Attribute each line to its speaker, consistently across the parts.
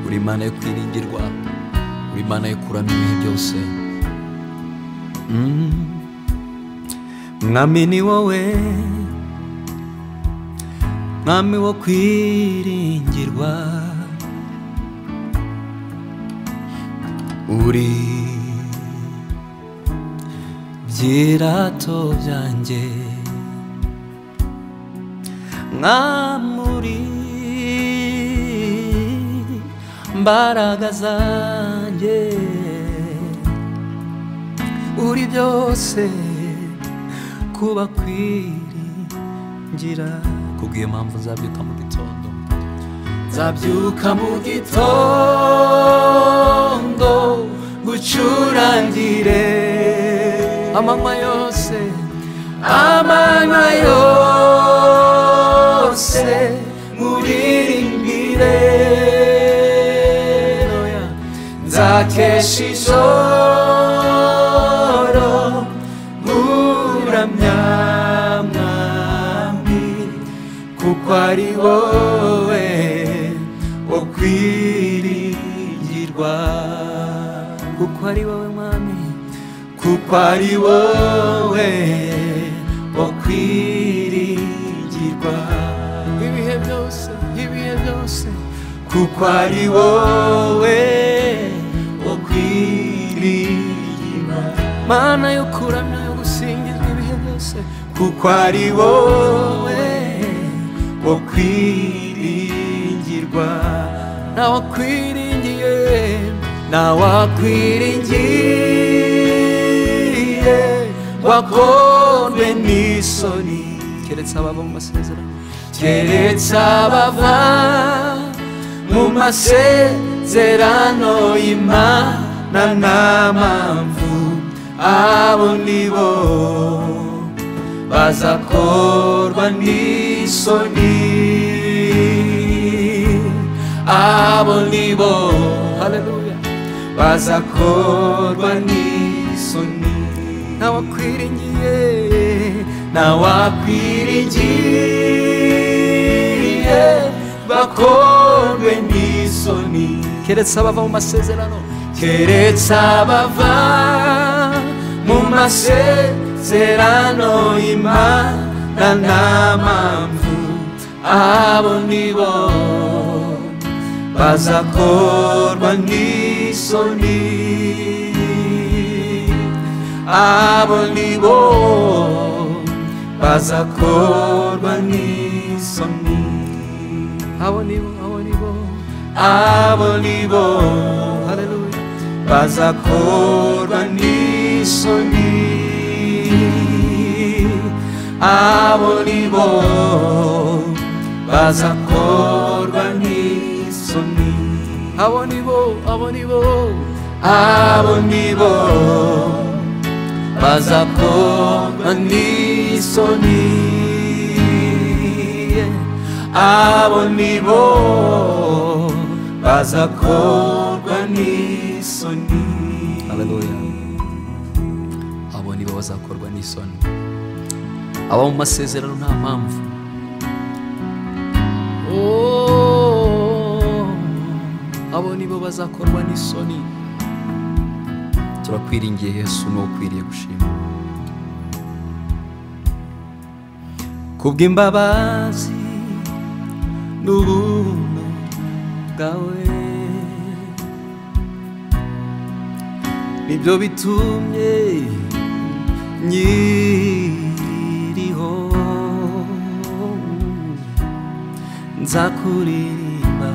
Speaker 1: Uri Imana yo kwiringirwa, uri Imana yo kuramya ibihe byose. Mwami ni wowe, Mwami wo kwiringirwa, uri byirato byanjye, Mwami uri mbaraga zanjye, uri byose kuba kwiringira. Kubw'iyo mpamvu nzabyuka mu gitondo, nzabyuka mu gitondo gucurangire amanywa yose, amanywa yose muririmbire, nzakesha ijoro nkuramya Mwami, kuko ari wowe wo kwiringirwa, kuko ari wowe Mwami, kuko ari wowe wo kwiringirwa ibihe byose, ibihe byose, kuko ari wowe wo kwiringirwa, Mana yo kuramya yo gusingizwa ibihe byose, kuko ari wowe wo kwiringirwa. Nawakwiringiye, nawakwiringiye wakorwe n'isoni, keretse abava mu masezerano, keretse abava mu masezerano y'Imana nta mpamvu, abo nibo bazakorwa n'isoni, abo nibo, haleluya, bazakorwa n'isoni. Nawakwiringiye, nawakwiringiye bakorwe n'isoni, keretse abava mu masezerano, keretse abava mu masezerano y'Imana nta mpamvu, abo nibo bazakorwa n'isoni, abo nibo bazakorwa n'isoni, abo nibo, abo nibo, abo nibo, haleluya, bazakorwa n'isoni, abo nibo bazakorwa n'isoni, abo nibo, abo nibo, abo nibo bazakorwa n'isoni, abo nibo bazakorwa n'isoni. Haleluya, abo nibo bazakorwa n'isoni, abo mu masezerano nta mpamvu. Oh, abo nibo bazakorwa n'isoni. Turakwiringiye Yesu, ni ukwiriye gushima kubw'imbabazi n'ubuntu bwawe, nibyo bitumye nkiriho, nzakuririmba,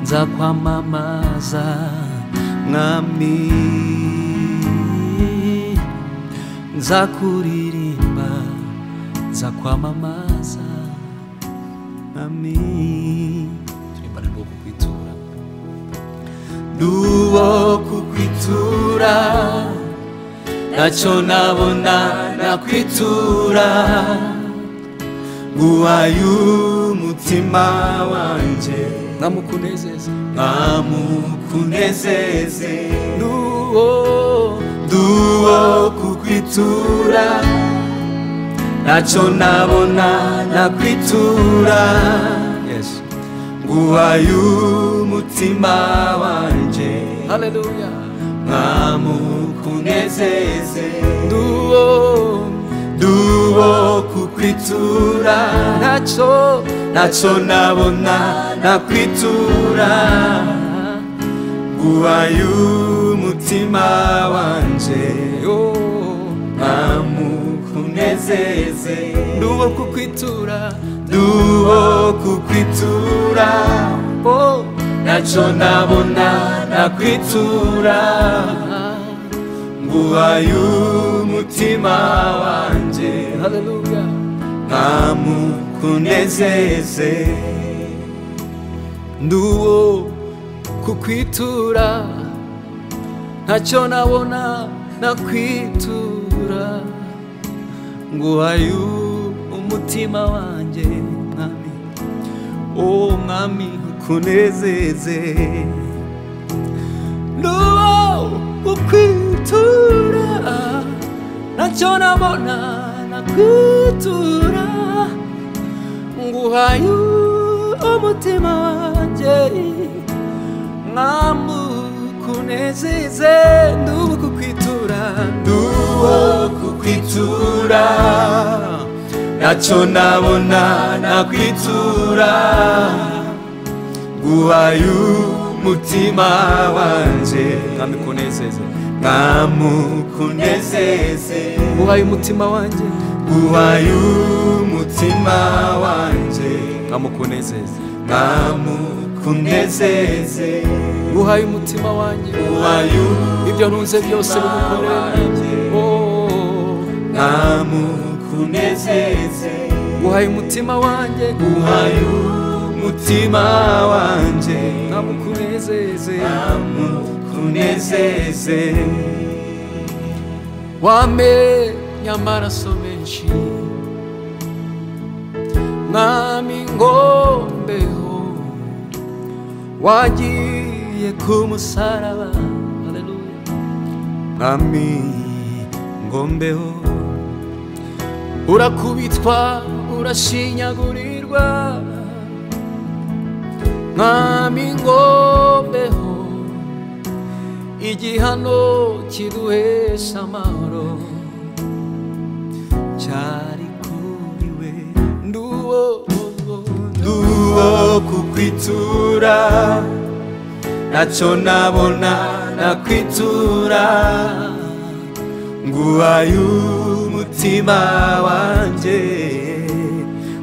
Speaker 1: nzakwamamaza Mwami, nzakuririmba, nzakwamamaza Mwami. Turimbana n'uwo kukwitura, n'uwo kukwitura, ntacyo nabona nakwitura, nguhaye umutima wanjye, nkamukunezeze, nkamukunezeze, n'uwo, n'uwo kukwitura, ntacyo nabona nakwitura, nguhaye umutima umutima wanje.
Speaker 2: Haleluya.
Speaker 1: Mwamukunezeze.
Speaker 2: Nduwo
Speaker 1: Nduwo kukwitura,
Speaker 2: ntacyo
Speaker 1: ntacyo nabona nakwitura. Nguhaye umutima wanje, mwamukunezeze.
Speaker 2: Nduwo kukwitura,
Speaker 1: Nduwo kukwitura, ntacyo nabona nakwitura. Nguhaye umutima wanje,
Speaker 2: haleluya.
Speaker 1: Mwamukunezeze.
Speaker 2: Nduwo kukwitura, ntacyo nabona nakwitura. Nguhaye umutima wanjye mwami, oh mwami kunezeze. Nduwo kukwitura, ntacyo nabona nakwitura. Nguhaye umutima wanjye, mwamukunezeze. Nduwo kukwitura,
Speaker 1: Nduwo kukwitura, ntacyo nabona nakwitura. Nguhaye umutima wanje,
Speaker 2: mwami kunezeze,
Speaker 1: mwamukunezeze.
Speaker 2: Nguhaye umutima wanjye,
Speaker 1: Nguhaye umutima wanje,
Speaker 2: mwamukunezeze,
Speaker 1: mwamukunezeze.
Speaker 2: Nguhaye umutima wanjye,
Speaker 1: Nguhaye
Speaker 2: ibyo ntunze byose bigukorera.
Speaker 1: Mwamukunezeze.
Speaker 2: Nguhaye umutima wanjye,
Speaker 1: Nguhaye umutima wanjye,
Speaker 2: mwamukunezeze,
Speaker 1: mwamukunezeze.
Speaker 2: Wamenye amaraso menshi, mwami ngombeho, wagiye ku musaraba. Haleluya.
Speaker 1: Mwami ngombeho,
Speaker 2: urakubitwa urashinyagurirwa, mwami ngombeho, igihano kiduhesha amahoro cyari kuri we. Nduwo,
Speaker 1: Nduwo kukwitura, ntacyo nabona nakwitura. Nguhaye umutima wanjye,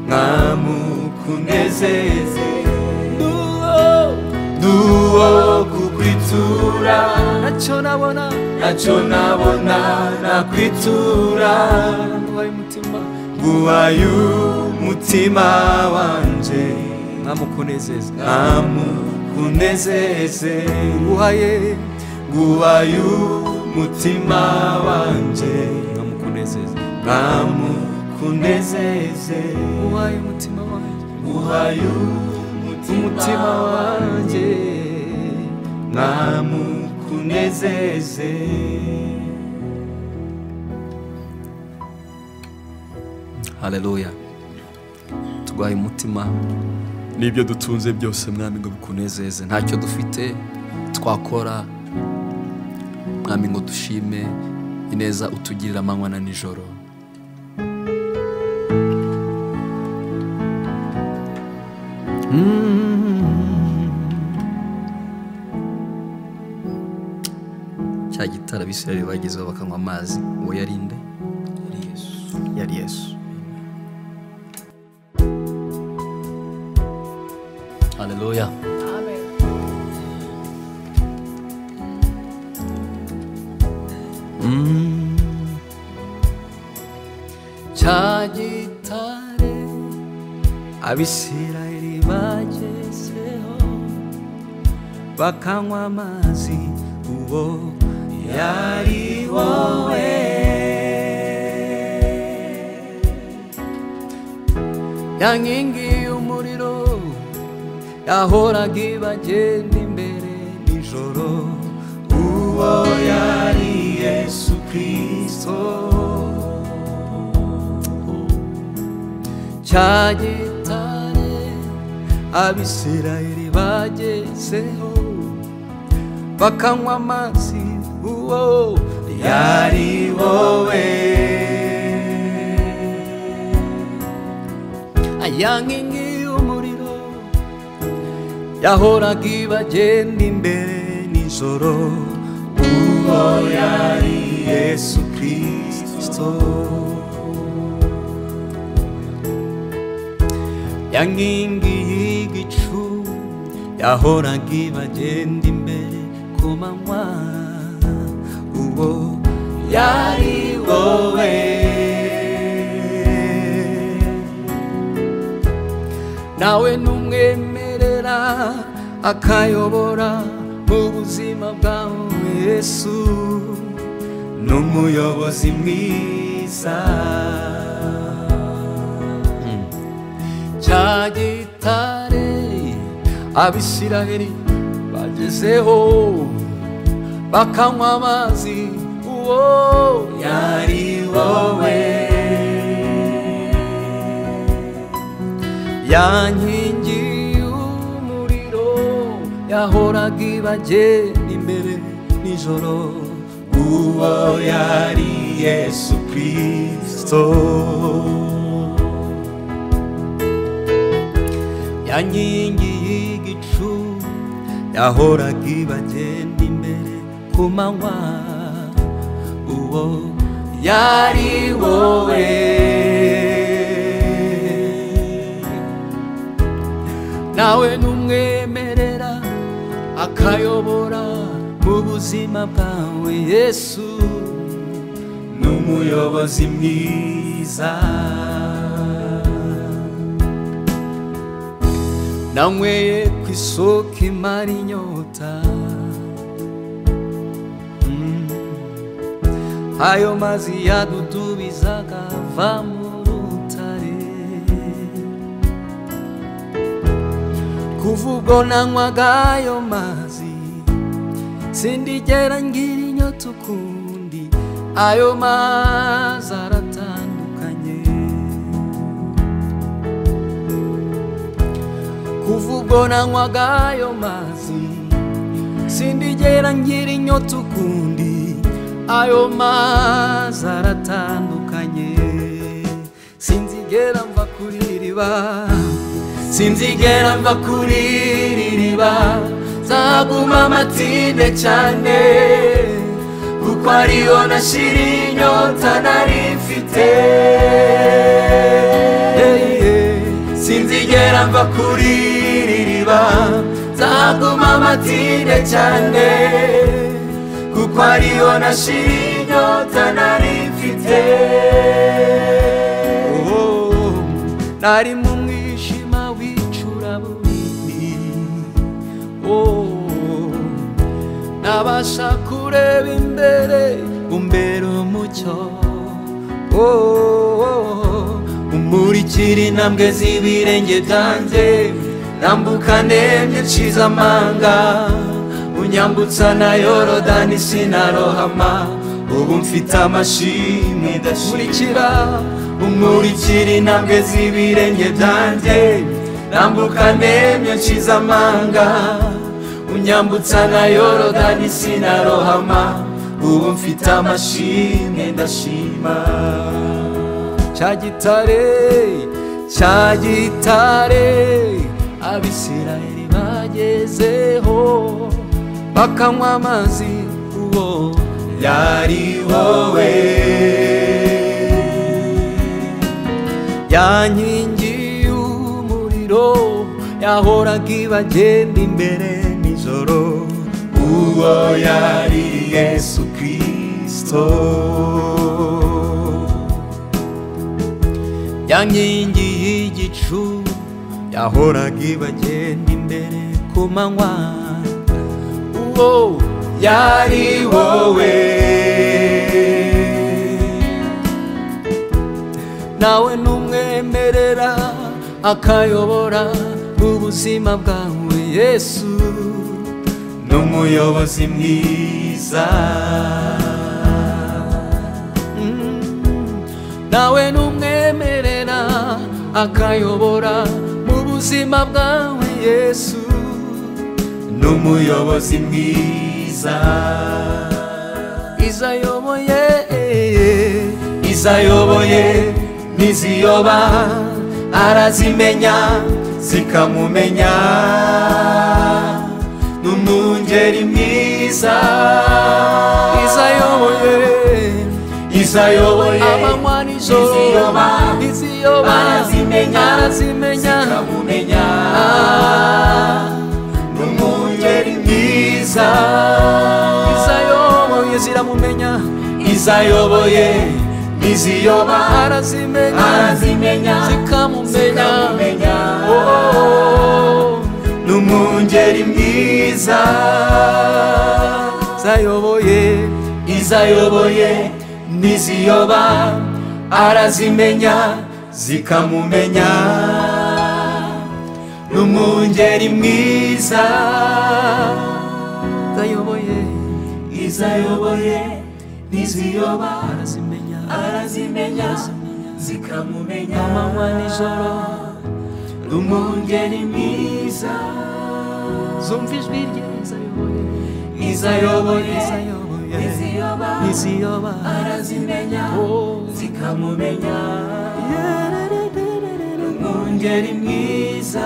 Speaker 1: mwamukunezeze.
Speaker 2: Nduwo,
Speaker 1: Nduwo kukwitura,
Speaker 2: ntacyo nabona,
Speaker 1: ntacyo nabona nakwitura.
Speaker 2: Nguhaye umutima,
Speaker 1: Nguhaye umutima wanje,
Speaker 2: mwamukunezeze,
Speaker 1: mwamukunezeze.
Speaker 2: Nguhaye,
Speaker 1: Nguhaye umutima wanje,
Speaker 2: mwamukunezeze,
Speaker 1: mwamukunezeze.
Speaker 2: Nguhaye umutima wanjye,
Speaker 1: Nguhaye
Speaker 2: umutima wanjye,
Speaker 1: mwamukunezeze.
Speaker 2: Haleluya. Tuguhaye umutima
Speaker 1: n'ibyo dutunze byose mwami ngo
Speaker 2: bikunezeze. Ntacyo dufite twakora mwami ngo dushime ineza utugirira amanywa na nijoro. Cya gitara Abisirayeli bagezeho bakanywa amazi, uwo yari nde?
Speaker 1: Yari Yesu.
Speaker 2: Yari Yesu. Haleluya.
Speaker 3: Amen.
Speaker 2: Cya gitare Abisirayeli bagezeho bakanywa amazi, uwo yari wowe. Ya nkingi y'umuriro yahoraga ibagenda imbere nijoro,
Speaker 1: uwo yari Yesu Kristo.
Speaker 2: Cya gitare
Speaker 1: Abisirayeli bagezeho bakanywa amazi, uwo yari wowe. Ya nkingi y'umuriro yahoraga ibagenda imbere nijoro, uwo yari Yesu Kristo. Ya nkingi y'igicu yahoraga ibagenda imbere ku manywa, uwo yari wowe. Nawe numwemerera akayobora mu buzima bwawe, Yesu n'umuyobozi mwiza. Cya gitare Abisirayeli bagezeho bakanywa amazi, uwo yari wowe. Ya nkingi y'umuriro yahoraga ibagenda imbere nijoro, uwo yari Yesu Kristo. Ya nkingi y'igicu yahoraga ibagenda imbere ku manywa, uwo yari wowe. Nawe numwemerera akayobora mu buzima bwawe, Yesu n'umuyobozi mwiza. Nanyweye ku isoko imara inyota, ayo mazi yadudubizaga ava mu rutare. Kuva ubwo nanywaga ayo mazi sindigera ngira inyota ukundi, ayo mazi aratandukanye. Kuva ubwo nanywaga ayo mazi sindigera ngira inyota ukundi, ayo mazi aratandukanye. Sinzigera mva kuri iriba, sinzigera mva kuri iri riba, nzaguma amatinde cyane, kuko ariyo nashira inyota nari mfite. Sinzigera mva kuri iri riba, nzaguma amatinde cyane, kuko ariyo nashira inyota nari mfite. Nari mu mwijima w'icuraburindi, nabasha kureba imbere umbera umucyo, umurikira intambwe z'ibirenge byanjye, nambuka nemye nshize amanga, unyambutsa na Yorodani sinarohama, ubu mfite amashimwe ndashimurikira. Umurikira intambwe z'ibirenge byanjye, nambuka nemye nshize amanga, unyambutsa na Yorodani sinarohama, ubu mfite amashimwe ndashima. Cya gitare, cya gitare Abisirayeli bagezeho bakanywa amazi, uwo yari wowe. Ya nkingi y'umuriro yahoraga ibagenda imbere nijoro, uwo yari Yesu Kristo. Ya nkingi y'igicu yahoraga ibagenda imbere ku manywa, uwo yari wowe. Nawe numwemerera akayobora ubuzima bwawe, Yesu n'umuyobozi mwiza. Nawe numwemerera akayobora mu buzima bwawe, Yesu n'umuyobozi mwiza.
Speaker 2: Izayoboye,
Speaker 1: izayoboye ntiziyoba, arazimenya zikamumenya, n'umwungeri mwiza.
Speaker 2: Izayoboye,
Speaker 1: izayoboye
Speaker 2: amanywa nijoro ntiziyoba,
Speaker 1: arazimenya
Speaker 2: arazimenya
Speaker 1: zikamumenya, n'umwungeri mwiza.
Speaker 2: Izayoboye ziramumenya,
Speaker 1: izayoboye ntiziyoba,
Speaker 2: arazimenya
Speaker 1: arazimenya
Speaker 2: zikamumenya,
Speaker 1: zikamumenya, n'umwungeri mwiza.
Speaker 2: Izayoboye,
Speaker 1: izayoboye ntiziyoba, arazimenya zikamumenya, n'umwungeri mwiza.
Speaker 2: Izayoboye,
Speaker 1: izayoboye ntiziyoba,
Speaker 2: arazimenya
Speaker 1: arazimenya zikamumenya,
Speaker 2: amanywa nijoro
Speaker 1: n'umwungeri mwiza.
Speaker 2: Zumva ijwi rye, izayoboye,
Speaker 1: izayoboye
Speaker 2: izayoboye
Speaker 1: ntiziyoba,
Speaker 2: ntiziyoba,
Speaker 1: arazimenya zikamumenya, n'umwungeri mwiza.